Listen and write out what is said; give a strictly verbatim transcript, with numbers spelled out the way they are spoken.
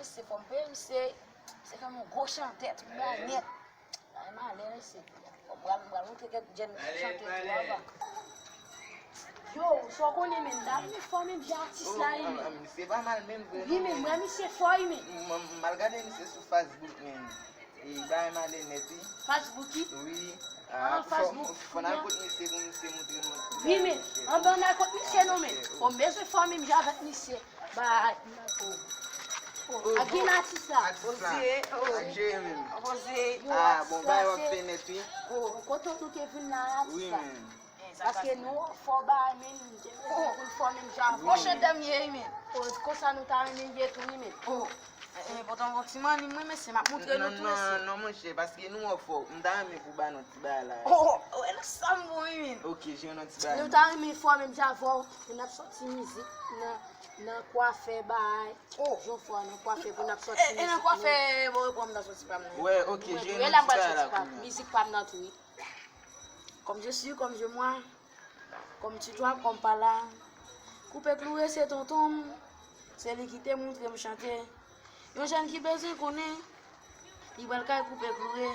Misye fò m peye misye, misye fè m yon gwo chantè, tout bagay nèt. Bagay malè, mesye. Fò m pral, m pral montre kèk jèn chante tou anvan. Yo, sa w konnen, men, m ta renmen fò menm jan atis la, wi, men. Misye pa mal menm vre, wi, non, men, men. Mwen, misye fò, wi, men. M, m, m al gade misye sou Facebook, men. E, bagay malè nèt, wi. Facebook, wi? Wi. Ah, ah, fò, Facebook, fò n al kote misye pou misye montre nou ti bagay, men. Wi, men, anben n al kote misye, non, men. Fò m bezwen fò menm jan avèk misye. Bay. Oh. Oh, ak gen atis la. Atis la. Poze, oh. Ak jere menm. Poze. Ah, bon, bagay w ap fè nèt, wi. Oh, kontan nou te vin la, atis la. Wi, men. Paske nou fò bagay, men, nou te bezwen pou n fò menm jan avè w. Bon chantè m ye, wi, men. Oh, konsa nou ta renmen ye tou, wi, men. Oh. Eh, eh, potan gon ti manni mwen, mesye, m ap montre nou tou, mesye. Non, non, non, monchè, paske nou an fò. M ta renmen pou ba nou ti bagay la. Oh, oh, wè nan sa m bon, wi, men. Ok, jere nou ti bagay. Nou ta renmen fò menm jan avè w, pou n ap sòti mizik nan, nan kwafè bagay. Oh. Jan fò nan kwafè pou n ap sòti mizik. E, e nan kwafè, bon, reprann m nan sòti pa m nan. Wè, ok, jere nou ti bagay la kounye a. Mizik pa m nan tou, wi. Comme je suis, comme je moi, comme tu dois, comme pa la. Koupe kloure se tonton m, se li ki te montre m chante. Yon jèn ki bezwen konnen, li pral kay koupe kloure.